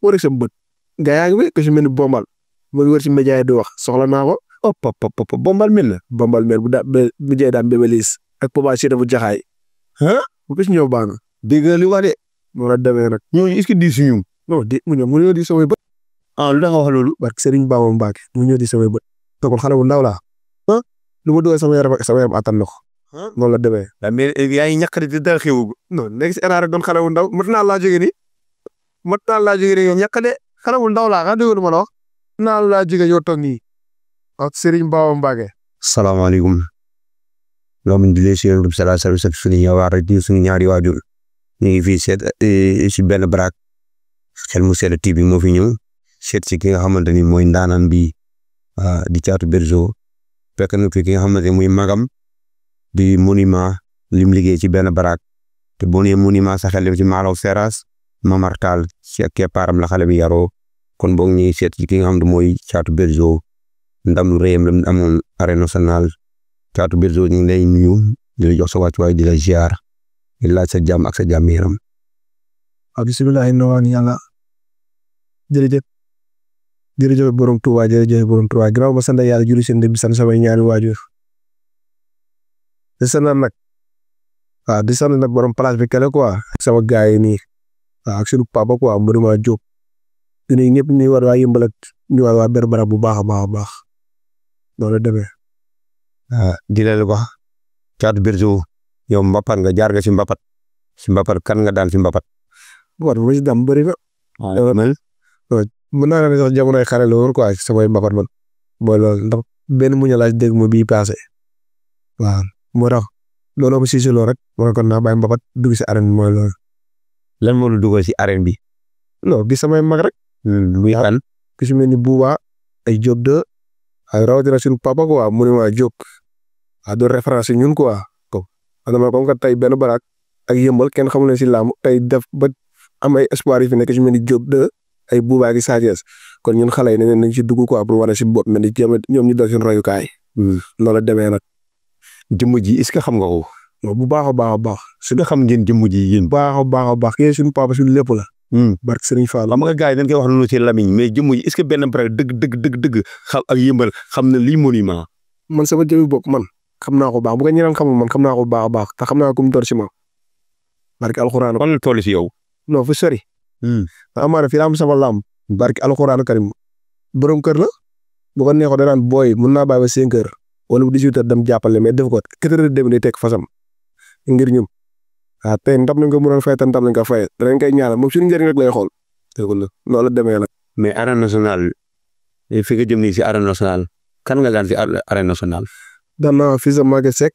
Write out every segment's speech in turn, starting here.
moo rek sama bët gaa yaa ngi fi ku si mel ni bombal mu ngi wër si média yi di wax soxla naa ko bombal mel na. bombal mel bu jee daan bébélis ak Papa Cissé bu jaxaay bu bis ñëw baax na dégg nga li wax de. moo la demee nag ñooñu est-ce que di si ñun. non di mu ñëw di samay bët lu tax nga wax loolu. barke Serigne Bamba Mbacke mu ñëw di samay bët te kon xale bu ndaw laa lu ma dugal sama yaram attan na ko noonu la demee. mais yaa ngi ñàkk di dara xewu. non nekk si erreur rek doon xale bu ndaw mat naa laa jógee nii yow ñàkk de xale bu ndaw laa nga déglu ma la wax naa laa jógee yow toog nii ak Serigne Bamba Mbacke. salaamaaleykum. loolu di leen si yéen a suñu suñu ñaari waajur ñu ngi fii seet si benn baraak Xel mu Sell TV moo fi ñëw seet si ki nga xamante ni mooy ndaanaan bi di Thiatou Berzo fekk na fi ki nga xamante ni muy magam di monument lim liggéey ci benn baraak te boo nee monument sa xel ci Malaw Seras Mamar Tall ci ak keppaaram la xale bi yaroo kon boog ñu ngi seet ci ki nga xam ne mooy Thiatou Berzo ndam lu rëyam la amoon arène nationale Thiatou Berzo ñu ngi lay nuyu di la jox sa wàccuwaay di la ziar di laaj sa jàmm ak sa jàmm yaram. bisimilah yàlla jërëjëf borom Touba ginnaaw ma sant yàlla julli seen bi sant samay ñaari waajur di sant nag di sant nag borom place bi kale quoi sama gaay yi nii ak suñu papa quoi Monument Diop di nuyu ñëpp ñu war waa Yëmbal ak ñu war waa Berbera bu baax a baax noonu la demee. di la wax Thiatou Berzo yow mbapat nga jaar nga si mbapat kan nga daan si mbapat. waaw ma si daan bëri na. mën naa ne sax jamonoy xare la woon quoi samay mbapat man mooy loolu ndax benn muñu laaj dégg ma bii passé waaw moo tax looloo ma siise loo rek moo kon naa bàyyi mbapat dugg si arène bi mooy loolu. lan moo la dugal si arène bi. non gis samay mag rek. muy fan. ku si mel ni Bouba ay Diop de ay rawatina suñu papa quoi Monument Diop doon référence ñun quoi comme que tey benn baraak ak Yëmbal kenn xamul ne si làmb tey def ba am ay espoir yi fi nekk si mel ni Diop de ay Bouba gi Sa Thiès kon ñun xale yi nañ ci dugg quoi pour wane si bopp mel ni ñoom ñu doon seen royukaay. loolu la demee nag. jëmm ji est-ce que xam nga ko. bu baax a baax. su nga xam ngeen jëmm ji yéen. baax a baax kii suñu papa suñu lépp la. barke Serigne Fall. xam nga gars yi dañ koy wax noonu ci lamiñ mais jëmm ji est-ce que benn pare dëgg xam ak Yëmbal xam na lii monument. man sama jëmmi bopp man xam naa ko baax bu ko ñeneen xamul man xam naa ko baax a baax te xam naa ko mu door si ma. barke alxuraan. fan la toll si yow. non fu sori. amaana fii daa am sama lamb. barke alxuraan karim borom kër la bu ko neexoon danaan booy mun naa bàyyi ba 5 heures wala bu 18 heures dem jàppale mais def ko 4 heures dem di teg fasam ngir ñun tey ndam lañ ko mënoon fay te ndam lañ ko fay danañ koy ñaanal moom suñu njëriñ rek lay xool dégg nga loolu la demee nag. mais arène nationale fi nga jëm nii si arène nationale kan nga daan si arène nationale. daan naa fii sa Maguette Seck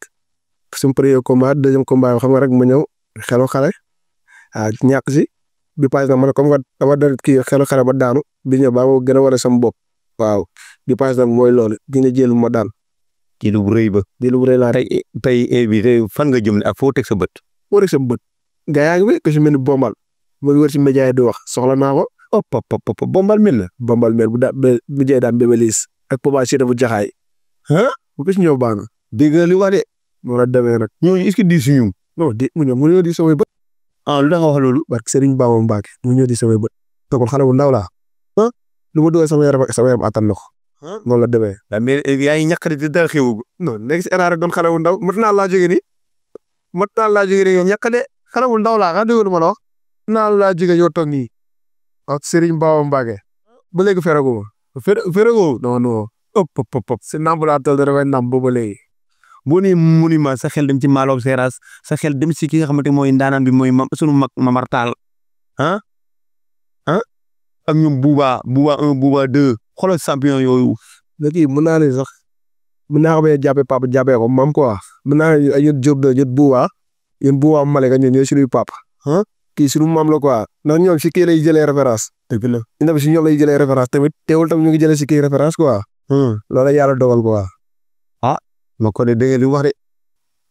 suñu premier combat deuxième combat xam nga rek ma ñëw xelu xale ñàkk si. bi paase nag man comme que dama doon kii xelu xale ba daanu bi ñëw ba ma gën a wane sama bopp waaw bi paase nag mooy loolu dina jël ma daan. ci lu rëy ba. di lu rëy laa tey invité fan nga jëm ak foo teg sa bët. foo teg sa bët gaa yaa ngi fi ku si mel ni bombal mu ngi wër si média yi di wax soxla naa ko. bombal mel na. bombal mel bu jee daan bébélis ak Papa Cissé bu jaxaay. bu bis ñëw baax na. dégg nga li wax de. moo la demee nag. ñooñu est-ce que di si ñun. non mu ñëw di samay bët. lu tax nga wax loolu. barke Serigne Bamba Mbacke mu ñëw di samay bët. te kon xale bu ndaw laa. lu ma dugal sama yaram attan na ko. noonu la demee. mais yaa ngi ñàkk di dara xewu. non nekk si erreur rek doon xale bu ndaw mat naa laa jógee nii yow ñàkk de xale bu ndaw laa nga déglu ma la wax. naa laa jógee yow toog nii ak Serigne Bamba Mbacke ba léegi feraguma. feragoo non. si namb laa toll dafay namb ba léegi. boo nee monument sa xel dem ci Malaw Seras sa xel dem si ki nga xamante mooy ndaanaan bi mooy sunu mag Mamar Tall ak ñoom Bouba 1 Bouba 2 xoolal champion yooyu. léegi mën naa ne sax mën naa ko bañ a jàppee papa jàppee ko maam quoi mën naa ne ay yët Diop de yët Bouba yéen bu waa Malika ñun ñooy suñuy papa kii suñu maam la quoi ndax ñoom si kii lay jëlee référence. dëgg la ñu dem si ñoom lay jëlee référence tamit teewul tam ñu ngi jëlee si kii référence quoi. loolu yàlla dogal quoi. ma ko ne dégg nga li mu wax de.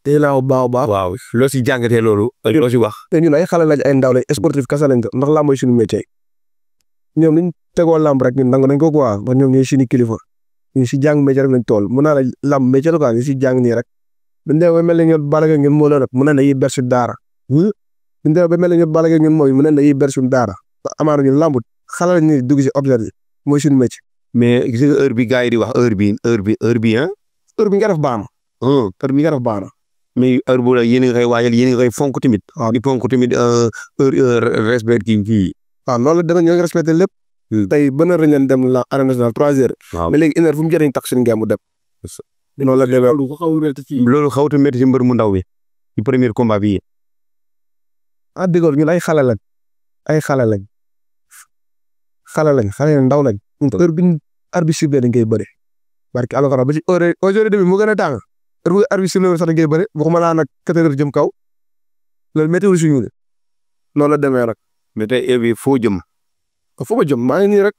tey laa ko baax a baax. waaw loo si jàngatee loolu. loo si wax. te ñun ay xale lañ ay ndaw lañ sportif kasa lañ ko ndax làmb mooy suñu métier. ñoom liñ tegoo làmb rek ñun nangu nañ ko quoi ndax ñoom ñooy suñu kilifa ñu si jàng métier rek lañ tool mën naa la làmb métier la quoi ñu si jàng nii rek. bu ñu demee ba mel ni ñoom Balla Gaye ñun moo la rek mën nañ la yiy ber suñu daara. bu ñu demee ba mel ni ñoom Balla Gaye ñun mooy mën nañ la yiy ber suñu daara. amaana ñun làmb xale lañ ñuy dugg si objet yi mooy suñu métier. mais gis nga heure bi gars yi di wax heure bi ah. heure bi nga def baax na. heure bi nga def baax na. mais heure bu la yéen a ngi koy waajal yéen a ngi koy fonk tamit. waaw di fonk tamit heure respect kii. waaw loolu la demee ñoo ngi respecté lépp. tey ban heure lañ leen dem la arène nationale 3 heures. waaw mais léegi 1 heure fu mu jëriñ tax suñu ngeen mu dem. noonu la demee loolu xawtu métti ci mbër mu ndaw bi ci premier combat bi. déggoon ñun ay xale lañ xale lañ ndaw lañ. heure bi arbitre sifflé dañ koy bëre. barki alxuraan ba ci heure demi mu gën a tàng. heure bu arbitre sifflé sax dañ koy bëre waxuma laa nag 4 heures jëm kaw loolu météo suñu loolu la demee rek. mais tey heure bi foo jëm. foo ma jëm maa ngi nii rek.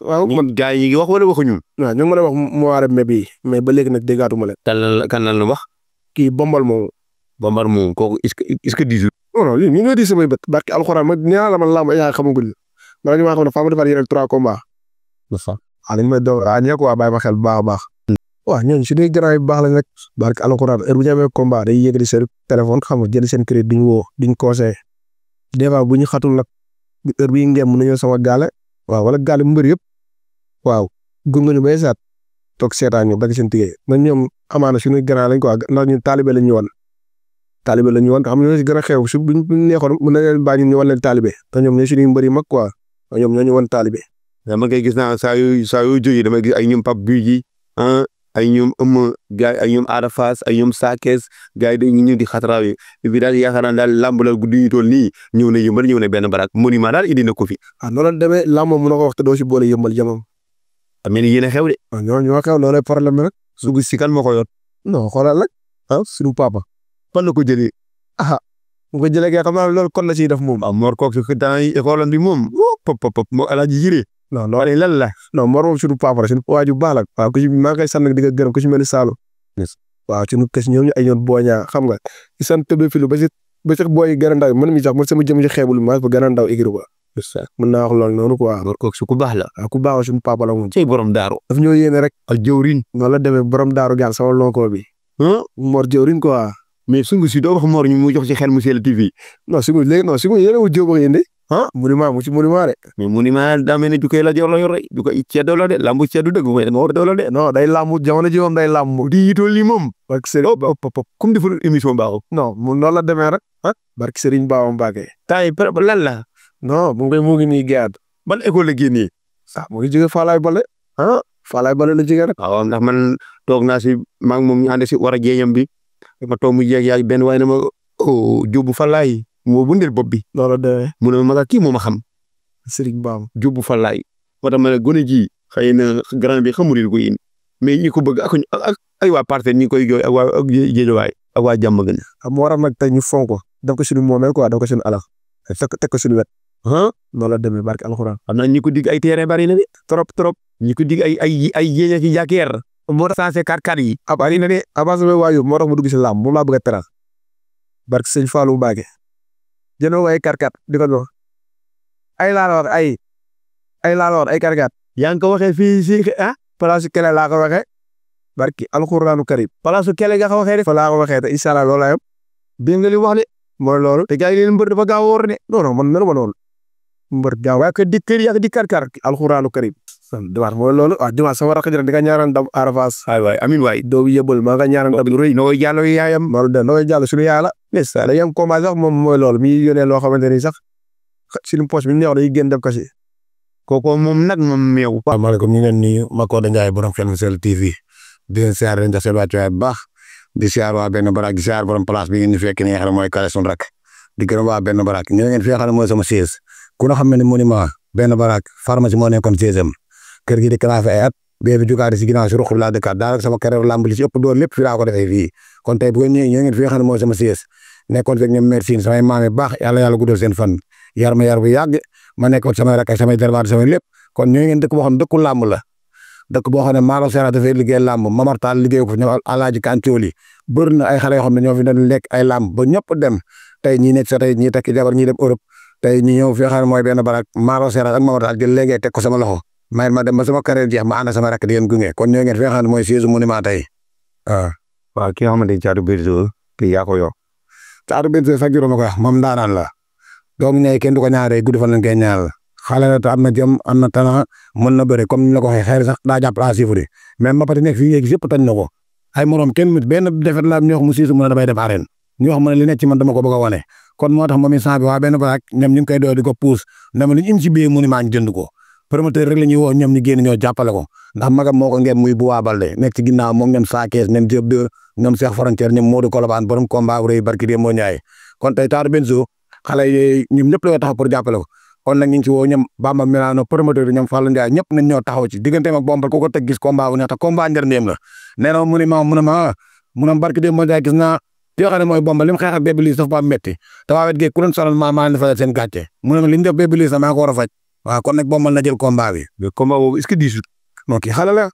waaw man gars yi ngi wax wala waxuñu. waaw ñu ngi mën a wax mois de mai bii mais ba léegi nag déggaatuma leen. kan la wax. kii bombal moomu. Bombar moom kooku est-ce que diisul. non ñu ngi di samay bët barki alxuraan ma nee naa la man làmb yaa xamagul ma ñu maa xam ne faa ma defar yeneen 3 combats. dañ may doon ràññee quoi bàyyi ma xel bu baax a baax. waaw ñooñu suñuy grand yu baax lañ rek. barki alxuraan heure bu ñu amee combat day yëgali seen téléphone xam nga jël seen crédit duñ woo duñ conseillé. des fois bu ñu xatul nag heure bii ngeen mën nañoo sama gaale. waaw wala gaale mbër yëpp. waaw gunge ñu bay saat toog seetaan ñu bari seen tigé man ñoom amaana suñuy grand lañ quoi ndax ñun taalibe lañ ñu woon. taalibe lañ ñu woon xam ñoo si gën a xew su buñ neexoon mën na leen bàyyi ñu wan leen taalibe te ñoom ñooy suñuy mbër yi mag quoi ñoom ñoo ñu woon taalibe. dama koy gis naa saa yu jógee damay gis ay ñoom Pape Guy gi ay ñoom gars ay ñoom Ada Fass ay ñoom Sakess gars yi dañuy ñëw di xataraawe bi daal yaakaar naa daal làmb la guddi ñu toll nii ñëw na yëmbal ñëw na benn barak monument daal indi na ko fi. noonu la demee làmb mun na ko wax te doo si boole yëmbal jamam. mais yéen a xew de. ñoo xew loolay problème bi rek. su si kan moo ko yor. non xoolal rek suñu papa. fan la ko jëlee. mu ko jëlee kay xam naa loolu kon la ciy def moom. Mor kooku si temps yi école bi moom. pop moo Alaaji Jiré. non loolu lan la. non Mor moom suñu papa la suñu waaju baax la. waaw ku ci maa ngi koy sant di ko gërëm ku ci mel ni Saalum. waaw suñu kës ñoom ñu ay ñoom booñaa xam nga ci sant tëbbe filu ba ci booy gën a ndaw man mi sax man sama jëm ci xeebul ma ba gën a ndaw igri ba mën naa wax loolu noonu quoi. Mor kooku su ku baax la. waaw ku baax la suñu papa la moom. cey borom daaru. daf ñoo yéene rek. ak jëwriñ. noonu la demee borom daaru gaan sama lonko bi. Mor jëwriñ quoi. mais sungu si doo wax Mor ñu mu jox ci xel mu Sel TV. non sungu léegi non sungu yéen a wut jóob ak yéen de. monument mu ci monument de. mais monument daa mel ni du koy la jox la yor rek du koy ceddo la de lambu ceddo dëgg mooy dama war a de. non day lambu jamono ji moom day lambu. di yitool lii moom. barke Serigne comme defal émission baaxul. non mu noonu la demee rek. barke Serigne Baba Mbacké. temps yi lan la. non mu ngi nii gerte. ban école la génnee. mu ngi jóge Faalaay Bale. Faalaay Bale la jóge rek. waaw ndax man toog naa si maa ngi moom ñu ànd si war a jeeñam bi ma toog mu jeeg yaay benn waaye na ma jóbbu Faalaay moo bundeel bopp bi. loolu demee. mu ne ma kii moo ma xam. Serigne Bamba jóbbu Faalaay. moo tax ma ne gone ji xëy na grand bi xamul ko indi mais ñi ko bëgg ak ay waa partenaires ñi koy jooy ak waa ak Géejawaay ak waa jàmm gën. moo waral nag tey ñu fonk ko def ko suñu moomeel quoi def ko suñu alal teg ko suñu wet. noonu la demee barke alxuraan. xam naa ñi ko dig ay terrain bari na de. trop ñi ko dig ay jéeña ci jàkkeer. moo tax sensé 4-4 yi. bari na de avant sama waajur moo tax mu dugg si làmb moom laa bëgg a teral barke sëñ Fallou Mbacké jënoo ay 4-4 di ko doon ay laa la wax ay laa la wax ay 4-4. yaa ngi ko waxee fii si place Kelle laa ko waxee barki alxuraanu karim place Kelle nga ko waxee de. fa laa ko waxee te incha allah loolu laa yem. bi nga li wax de. mooy loolu. te gars yi leen mbër dafa gaaw a wóor de. non man melu ma noonu. mbër gaaw waaye que di kër yaa di kàr alxuraanu karim. diwaat mooy loolu diwaat sama rakk di nga ñaanal ndam Arafas. waay amiin waay. doo yëbal maa nga ñaanal ndam lu rëy. noo jàll yaayam. noo jàll suñu yaay la. ndeysaan dañuy am combat sax moom mooy loolu mi yónnee loo xamante ni sax suñu poche bi ñu neex dañuy génn def ko si. kooku moom nag moom meew. waaw maaleykum ñu ngi leen nuyu Makodou Ndiaye borom Xel mu Sel TV di leen siyaar leen jox seen wàccuwaay bu baax di siyaar waa benn baraak di siyaar borom place bi ngeen di fekk ni nga xam ne mooy kale suñu rak di gërëm waa benn baraak ñu ngeen fi nga xam ne mooy sama siège ku na xam ne monument benn baraak pharmacie moo nekkoon siège kër gi di classé ay at bee bi jugaade si ginnaaw si ruq bi laa dëkkaat daanaka sama carrière lamb li ci ëpp doon lépp fi laa ko defee fii kon tey bu ngeen ñëwee ñu ngeen fi nga xam ne mooy sama siège nekkoon fekk ñoom merci samay maam yu baax yàlla guddal seen fan yar ma yar bu yàgg ma nekkoon samay rakk ak samay derbaat samay lépp kon ñoo ngeen dëkk boo xam ne dëkku làmb la dëkk boo xam ne Malo Seras dafay liggéey làmb Mamar Tall liggéey ko ñoom Alaaji Kantooli bëri na ay xale yoo xam ne ñoo fi doon lekk ay làmb ba ñëpp dem tey ñii nekk sa tey ñii tekki jabar ñii dem Europe tey ñi ñëw fi nga xam ne mooy benn barak Malo Seras ak Mamar Tall jël léegi teg ko sama loxo may ma dem ba sama carrière jeex ma ànd sama rakk di leen gunge kon ñoo ngeen fi nga xam ne mooy siège monument tey waaw ki nga xamante ni Thiatou Benzo kii yaa ko yor. Thiatou Benzo sax juróom ko wax moom daanaan la doomu ñay kenn du ko ñaaree guddi fan lañ koy ñaanal xale la te am na jëm am na talent mën na bëre comme ni la ko waxee xëy sax daa jàpp à chiffre mais ma pati nekk fii yéegi yëpp tañ na ko ay morom kenn benn defet la ñu wax mu siisu mën a damay def arène ñu wax ma ne li nekk ci man dama ko bëgg a wane kon moo tax moom instant bi waa benn barak ñoom ñu ngi koy doon di ko pousse ne ma li ñu indi ci biir monument ñu jënd ko promoteur rek la ñuy woo ñoom ñu génn ñoo jàppale ko ndax magam moo ko ngeen muy bu waa Balde nekk ci ginnaaw moom ñoom Sakees ñoom Diop de ñoom Cheikh Frontière ñoom Modou Kolobane borom combat bu rëy barki dee moo ñaay kon tey Thiatou Benzo xale yi ñoom ñëpp la koy taxaw pour jàppale ko kon nag ñu ngi ci woo ñoom Bamba Milano promoteur yi ñoom Fallou Ndiaye ñëpp nañ ñoo taxaw ci digganteem ak Bombal ku ko teg gis combat bu neex te combat njëriñam la nee na mu ne ma barki dee moo ñaay gis naa yoo xam ne mooy Bombal li mu xeex ak Bébé Liss dafa ba metti te waa wet gi ku leen sonal maa leen fajal seen gàcce mu ne ma li ñu def Bébé Liss maa ko war a faj waaw kon nag Bombal na jël combat bi. mais combat boobu est-ce que diisul. non kii xale la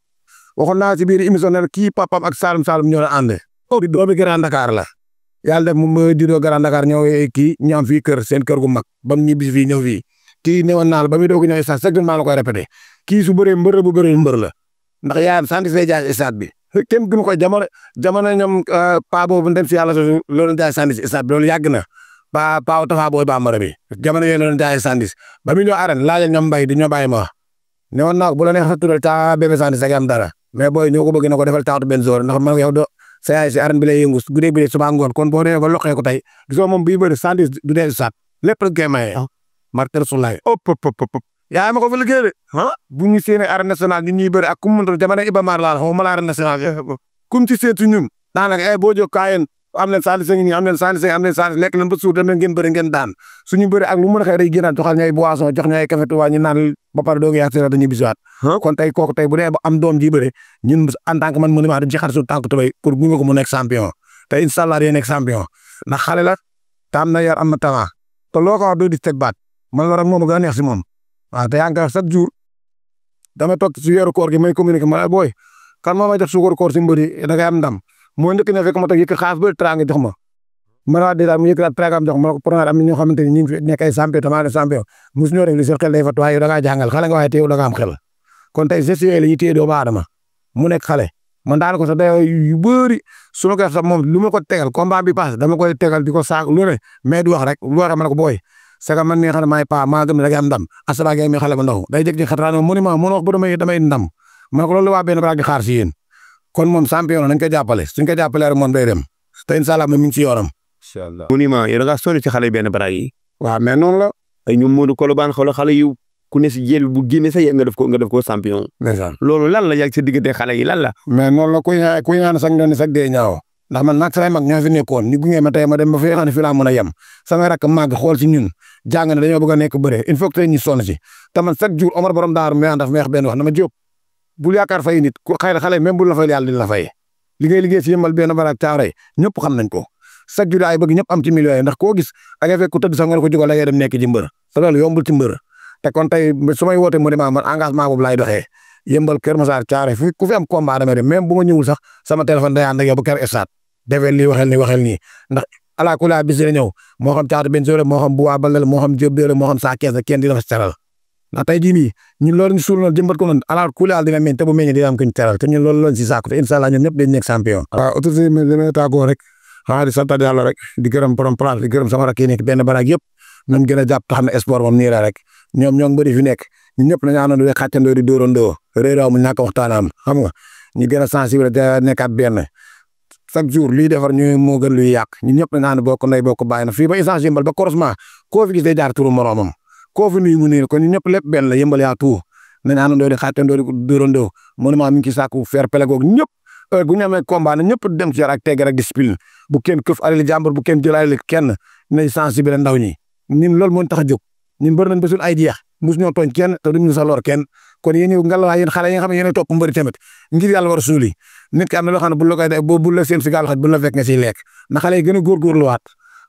waxoon naa ci biir émission ne kii papam ak Saloum ñoo la ànd. doomi Grand Dakar la. yàlla def mu ma juddoo Grand Dakar ñëw kii ñu am fii kër seen kër gu mag ba mu ñibbi fii ñëw fii kii newoon naa la ba muy doog a ñëw stade chaque jour maa la koy répété kii su bëree mbër bu bëree mbër la ndax yaayam sant fee jaay stade bi kenn gënu ko jamono ñoom pa boobu dem si yàlla soosu loolu jaay sandis stade bi loolu yàgg na pa Tafa booy bambara bi jamono yooyu loolu jaay sandis ba mu ñëw arène laajal ñoom mbay di ñoo bàyyi ma wax ne woon naa ko bu la neex sa tuddal ta bébé sandis ak am dara mais booy ñoo ko bëgg na ko defal Thiatou Benzo ndax man yow do sa yaay si arène bi lay yëngu guddee bi suba ngoon kon boo dee ba loqee ko tey gisoo moom bii bëri sandis du dee stade lépp rek koy maye martel sulaay yaa ma ko fa liggéey de bu ñu séenee arène nationale ñun ñuy bëri ak ku mu mënta jamono Iba Mar laa xaw ma la arène nationale kum ci seetu ñun daanaka boo jóg kaayeen am leen sandis ngi nii am leen sandis lekk leen ba suur dem leen ngeen bëri ngeen daan suñu bëri ak lu mën a xëy day génnaat joxal ñay boisson jox ñay café Touba ñu naan ba pare doog yaa seera dañuy bisuwaat kon tey kooku tey bu dee ba am doom ji bëri ñun en tant que man monument dañ ci xar suñu tànk tubay pour gunge ko mu nekk champion te incha allah day nekk champion ndax xale la te am na yar am na talent te loo ko wax doo di teg baat man war ak moom a gën a neex si moom waaw te yaa ngi koy wax chaque jour dama toog si weeru koor gi may communiqué ma ne booy kan moo may def suukaru koor si mbëri da ngay am ndam moo njëkk ne fekk ma toog yëkk xaas ba teraanga jox ma man waa dèjà mu yëkk teraanga jox ma pour am na ñoo xamante ni ñu ngi fi nekk ay champion te maa ne champion mosu ñoo def li seen xel day fat waaye yow da ngaa jàngal xale nga waaye teew da nga am xel kon tey gestion yooyu la ñuy téye doomu aadama mu nekk xale man daal ko sax day yu bëri su ma koy sax moom lu ma ko tegal combat bi passé dama koy tegal di ko saako lu ne mais du wax rek lu waxee ma ne ko booy c'est que man mii xam ne maay paa maa gëm ne da ngay am ndam asaba gi mi xale ba ndaw day jékki-jékki xataraan monument mën wax ba damay ndam ma ne ko loolu waa benn baraag di xaar si yéen kon moom champion nañ ko jàppale suñ ko jàppalee rek moom day dem te incha allah mi ngi ci yoonam. incha allah monument yow da ngaa sonn ci xale yi benn baraag yi. waaw mais noonu la. ay ñoom Modou Kolobane xoolal xale yu ku ne si jël bu génne sa yéen nga def ko champion. ndeysaan loolu lan la yàgg sa diggante xale yi lan la. mais noonu la kuy ñaan sax ñoom sax dee ñaaw ndax man nag samay mag ñoo fi nekkoon ñu gunge ma tey ma dem ba fi nga xam ne fii laa mën a yem samay rakk màgg xool si ñun jàng ne dañoo bëgg a nekk bëre il faut que tey ñu sonn si te man chaque jour Omar borom daaru mi daf may wax benn wax na ma jóob bul yaakaar fay nit ku xëy na xale même bul la fay yàlla di la fay li ngay liggéey si yëmbal benn barak caaray ñëpp xam nañ ko chaque jour ay bëgg ñëpp am ci millions yi ndax koo gis da ngay fekk ku tëdd sax nga ne ko jógal la ngay dem nekk ci mbër te loolu yombul ci mbër te kon tey su may woote mu ne man engagement boobu laay doxee yëmbal Kër Massar caaray fi ku fi am combat damay dem même bu ma ñëwul sax sama téléphone day ànd ak yow ba kër stade defeel lii waxeel nii ndax ala kulaa bis la ñëw moo xam Thiatou Benzo la moo xam bu waa Balde la moo xam Diop de la moo xam Sakees la kenn dina fa teral ndax tey jii nii ñun loolu ñu suul na jëmbat ko noonu ala kulaa dina meñ te bu meññee dina am kuñ teral te ñun loolu lañ si saako te incha allah ñoom ñëpp dañ nekk champion. waaw autorité bi dama tàggoo rek xanaa di sant yàlla rek di gërëm borom place di gërëm sama rakk yi nekk benn baraag yëpp nañ gën a jàpp te xam ne sport moom nii la rek ñoom ñoo ngi bëri fi nekk ñun ñëpp nañu àndandoo di xàccandoo di dóorandoo réeraaw mu ñàkk waxtaanam xam nga ñu gën a sensible te nekkaat benn chaque jour lii defar ñu moo gën luy yàq ñun ñëpp nañu ànd bokk ndey bokk bàyyi na fii ba essence yëmbal ba croisement koo fi gis day jaar turu moroomam koo fi nuyu mu nii kon ñun ñëpp lépp benn la yëmbal yaa tout nañu àndandoo di xàccandoo di dóorandoo monument mi ngi ci sàkku fair play googu ñëpp heure bu ñu amee combat na ñëpp dem ci yar ak tegg rek discipline bu kenn këf alali jàmbur bu kenn jël alali kenn nañ sensible ndaw ñi ñun loolu moo tax a jóg ñun bëri nañ bésul ay jeex mosu ñoo tooñ kenn te duñu sa lor kenn kon yéen ñu ngalawaay yéen xale yi nga xam ne yéen topp mbëri tamit ngir yàlla war a suuli nit ki am na loo xam ne bu la koy def bu la seen si gaal xaj bu la fekk nga siy lekk na xale yi gën a góorgóorluwaat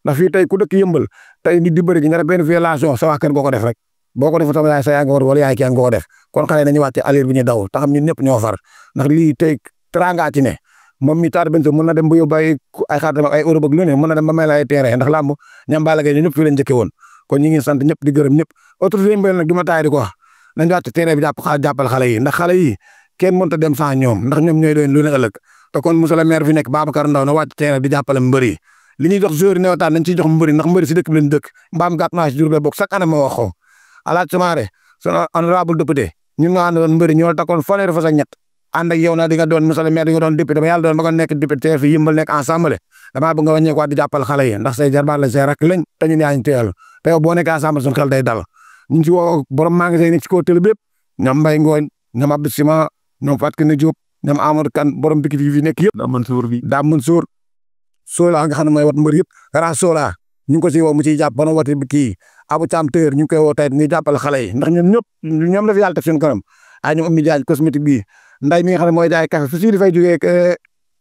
ndax fii tey ku dëkk yëmbal tey nit di bëri ji nga def benn violation sa waa kër nga ko def rek boo ko defu tam yaay sa yaa nga war wala yaay kii nga ko def kon xale nañu wàcce alir bi ñu daw te xam ñun ñëpp ñoo far ndax lii tey teraanga ci ne moom mi taar benn mën na dem ba yóbbu ay xaatam ak ay Europe ak lu ne mën na dem ba may la ay terrain ndax làmb ñam Balla Gaye ñëpp fii lañ njëkke woon kon ñu ngi sant ñëpp di gërëm ñëpp autorité yi nag du ma taay di ko wax nañ wàcc terrain bi jàppal xale yi ndax xale yi kenn mënut a dem sans ñoom ndax ñoom ñooy doon lu ne ëllëg te kon monsieur le maire fi nekk Babacar Ndaw na wàcc terrain bi jàppale mbër yi li ñuy jox joueur yi newataan nañ ciy jox mbër yi ndax mbër yi si dëkk bi lañ dëkk mbaam gàtt naa si jur bokk chaque année ma wax ko alaaj Soumaré sunu honorable député ñun nga àndoon mbër yi ñoo takkoon fanweeri fas ak ñett ànd ak yow na di nga doon monsieur le maire di nga doon député ba yàlla doon ba nga nekk député fi yëmbal nekk ensemble damaa bëgg nga wàññeeku waat di jàppal xale yi ndax say jarbaat la say rak lañ te ñun yaa ñu teel te yow boo nekkee ensemble suñu xel day dal ñu ci woo borom magasin yi nekk ci kaw télé bépp ñoom Mbaye Ngooñ ñoom Abdou Sima ñoom Fatou Kiné Diop ñoom Amadou Kane borom bikit yi fi nekk yëpp daa Mansour Sola nga xam ne mooy wat mbër yëpp Ra Sola ñu ngi ko ciy woo mu ciy jàpp ba wati kii Abou Thiam Teur ñu ngi koy woo tey ñu jàppale xale yi ndax ñun ñëpp ñoom la fi yàlla teg seen kanam ay ñoom Oumy Diagne cosmétique bii nday mi nga xam ne mooy jaay café su si dafay jógee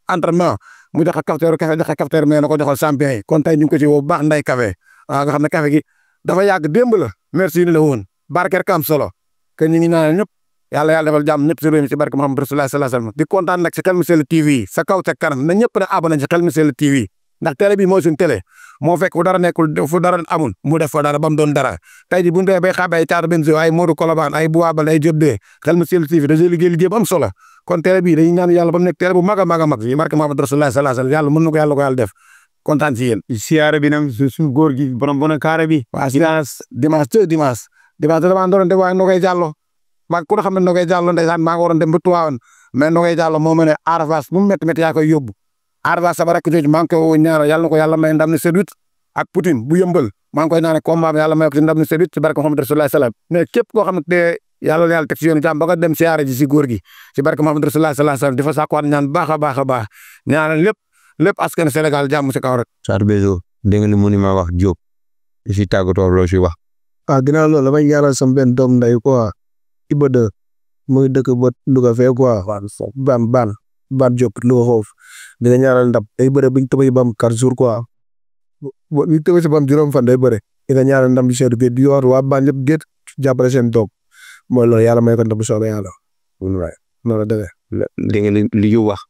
entraînement mu joxe cafetière mais na ko joxal champion yi kon tey ñu ngi ko ci woo bu baax nday café waaw nga xam ne café gi dafa yàgg démb la merci ni la woon barkeer ka am solo que ñu ngi naan ñëpp yàlla defal jàmm ñëpp si réew mi ci barke Muhammad Rasulullah sallallahu alayhi wasallam di kontaan nag si Xel mi Sell TV sa kaw sa kanam na ñëpp ne abonné ci Xel mi Sell TV ndax télé bi mooy suñu télé moo fekk fu dara nekkul fu dara amul mu def fa dara ba mu doon dara tey ji bu ñu demee bay xaabee ay Thiatou Benzo ay Modou Colobane ay Bouabal ay Diop de Xel mi Sell TV dañuy liggéey bu am solo kon télé bi dañuy ñaan yàlla ba mu nekk télé bu mag a mag a mag yi barke Muhammad Rasulullah sallallahu alayhi wasallam yàlla mën na ko yàlla def kontaan si yéen. siyaare bi nag suñu góor gi borom bon kaare bi. waaw dimanche dama doon def waaye Nogay Diallo maa ku ne xam ne Nogay Diallo ndeysaan maa ngi waroon dem ba Tuwaawan mais Nogay Diallo moo mën a Arafas bu mu métti yaa koy yóbbu Arafas sama rakk jooju maa ngi koy ñaanal yàlla na ko yàlla may ndam ni séduit ak Poutine bu yëmbal maa ngi koy ñaanal combat bi yàlla may ko ci ndam ni séduit ci barke Muhammad Rasulullah sallam mais képp koo xam ne yàlla teg si yoonu jàmm ba nga dem siyaare ji si góor gi ci barke Muhammad Rasulullah sallam di fa sàkkuwaat ñaan baax a baax a baax ñaanal lépp askan Sénégal jàmm si kaw rek. Thiatou Benzo dégg nga ni mu ni ma wax Diop si tàggatoo loo si wax. ginnaaw loolu damay ñaanal sama benn doom nday quoi Iba de muy dëkk ba Louga fee quoi ban Diop Louga foofu dina ñaanal ndam day bëre biñ tëbëy bam 4 jours quoi biñ tëbëy si bam juróom fan day bëre dina ñaanal ndam bi seedu géej di yor waa ban yëpp géej jàppale seen doom mooy loolu yàlla may ko ndam bu soobee yàlla noonu la demee. dégg nga li ñu wax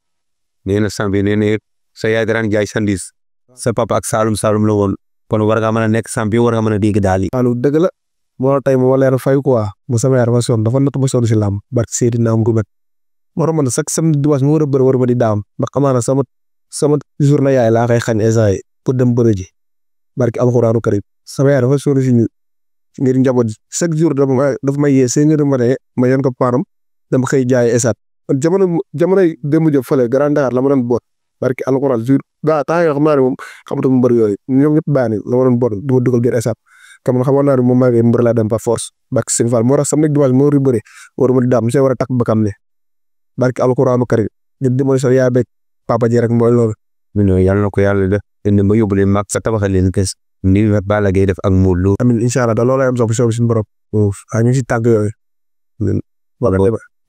nee na sambi nee na sa yaay daan jaay sandis sa papa ak Saalum la woon kon war nga mën a nekk champion war nga mën a dégg daal yi. waaw dëgg la moo tey mu waleer fay quoi mu sama yaay dafa sonn dafa natt ba sonn si làmb barke Seydina Muhammad war ma ne chaque samedi dimanche mu war a bëri war ma di daam ndax amaana sama journée yaay laa koy xañ instant yi pour dem bëri ji barke alxuraanu karim sama yaay dafa sonn si ngir njaboot chaque jour dafa may yee 5 heures du matin ma yoon ko paaram dama xëy jaay esaat jamonoy démb jëf fële Grand Dakar la ma doon boot barke alxuraan jour daa temps yoo xam naa ne moom xamatuma mbër yooyu ñoom ñëpp bàyyi la ma doon boot du ma dugal biir esaat comme xamoon naa ne moom maa ngi mbër laa dem par force barke Sëñ Fall moo tax samedi dimanche moo war a bëri war ma di daam monsieur war a takk bakam ne barke alxuraanu karim ñu dimbali sa yaay beeg papa ji rek mooy loolu. yàlla na ko yàlla def indi ba yóbbu leen mag sa tabaxal leen kës ni Balla Gaye def ak Modou Lo. amiin incha allah da loolay am sax bu suñu borom. waaw ñu ngi si tàgg yooyu.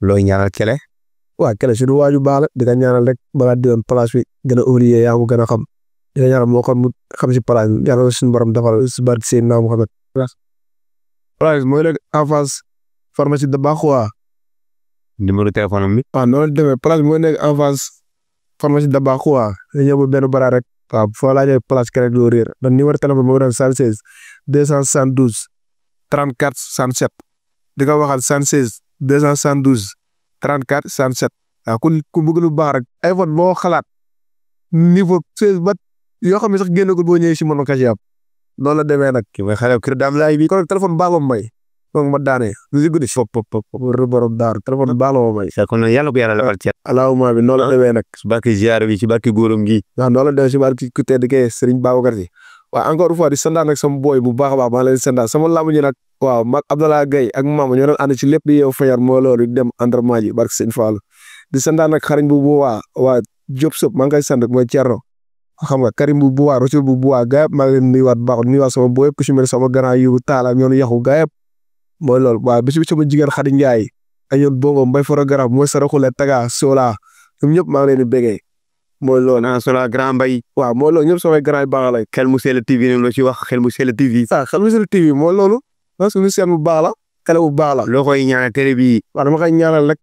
looy ñaanal Kele. waaw Kele suñu waaju baax la di nga ñaanal rek balaa di doon place bi gën a oublier yaa mu gën a xam di nga ñaanal moo xam si place bi yàlla suñu borom defal si barke Seydina Muhammad. place mooy léegi en face pharmacie de Bakhoua. numéro téléphone am bi. waaw noonu la demee place mooy nekk en face pharmacie de Bakhoua nga ñëw ba benn bara rek. waaw foo laajee place Kele doo réer ndax numéro téléphone moo doon 76 272 34 67 di nga waxal 76 272 34 67 waaw ku bëgg lu baax rek iPhone boo xalaat niveau 16 ba yoo xam ne sax génnagul boo ñëwee si mën nga ko ci am noonu la demee nag. ki may xale kër daam laay bi. kon téléphone baax la may donc ma daanee lu si guddi fop borom daaru téléphone baax la may. kon nag yàlla ko yàlla defal ceeb. allahumma bi noonu la demee nag. si barke ziar bi ci barke góoram gi. waaw noonu la demee si barke ku tedd kee Serigne Babacar Si waaw encore une fois di sandaat nag sama boy bu baax a baax maa leen sandaat sama làmb ji nag waaw mag Abdallah Gaye ak Mama ñoo doon ànd ci lépp di yeewu fajar moo loolu di dem entraînement ji barke Sëñ Fall di sandaat nag xarañ bu waa Diop Sop maa ngi koy sant mooy Thierno xam nga Karim bu waa Rochelle bu waa gaa yëpp maa ngi leen nuyuwaat baax nuyuwaat sama boy yëpp ku si mel sama grand yu taala ñoonu yaxu gaa yëpp mooy loolu waaw bi sama jigéen Xadi Njaay ak ñoom bongo mbay foro garab mooy saraxule taga sola ñoom ñëpp maa ngi leen di bégee mooy loolu. naa sola grand mbay. waaw mooy loolu ñëpp samay grand yi baax la. Xel mu Sell TV la ci wax Xel mu Sell TV. Xel mu Sell TV mooy loolu. suñu seen bu baax la. xale bu baax la. loo koy ñaanal télé bi. waaw dama koy ñaanal rek.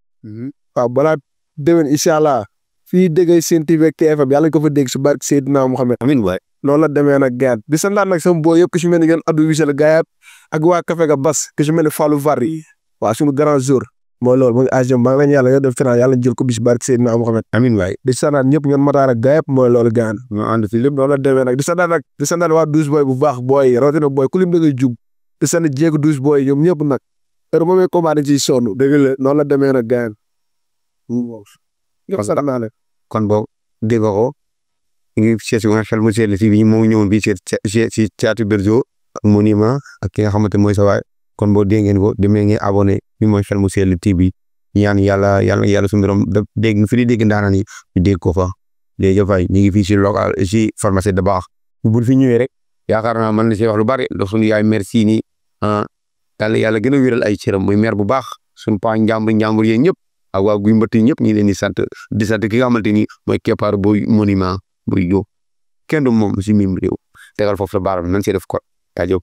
waaw balaa déwén incha allah fii déggee Sen TV ak TFM yàlla ko fa dégg si barke Seydina Mohamed. amiin waay. noonu la demee nag gars di santaan nag sama booy yëpp ku si mel ni ngeen addu wisal gars ak waa Café ga Bas ku si mel ni Fallou Varri waaw suñu grand jour mooy loolu mooy agent maa ngi leen yàlla nga def final yàlla jël ko bis barke Seydina Mohamed. amiin waay. di santaan ñëpp ngeen mataar ak gars yëpp mooy loolu gars ñu ànd fi lépp. noonu la demee nag di santaan waa douze boy bu baax booy rawatina booy ku lim da ngay jub di sant jéegu douze boy ñoom ñëpp nag heure moom may commandé ciy sonn dëgg la noonu la demee nag gars ñëpp sant naa leen kon boog dégg nga ko ngi seet si Xel mu Sell TV moo ñëwoon bii si Thiatou Bergeau ak monument ak ki nga xamante mooy sa waay kon boo dégg ngeen ko demee ngeen abonné bi mooy Xel mu Sell TV ñaan yàlla suñu borom da dégg fi di dégg ndaanaan yi ñu dégg ko fa léegi fay ñu ngi fii si local si pharmacie da baax bu fi ñëwee rek yaakaar naa mën na see wax lu bari ndax suñu yaay merci ni yàlla gën a wéral ay cëram muy maire bu baax suñu paa njàmbur yéen ñëpp ak waa guy mbëtt ñëpp ñu ngi leen di sant ki nga xamante ni mooy keppaar booy monument buy jóg kenn du moom si mim réew tegal foofu la baaram nañ see def ko yaa jóg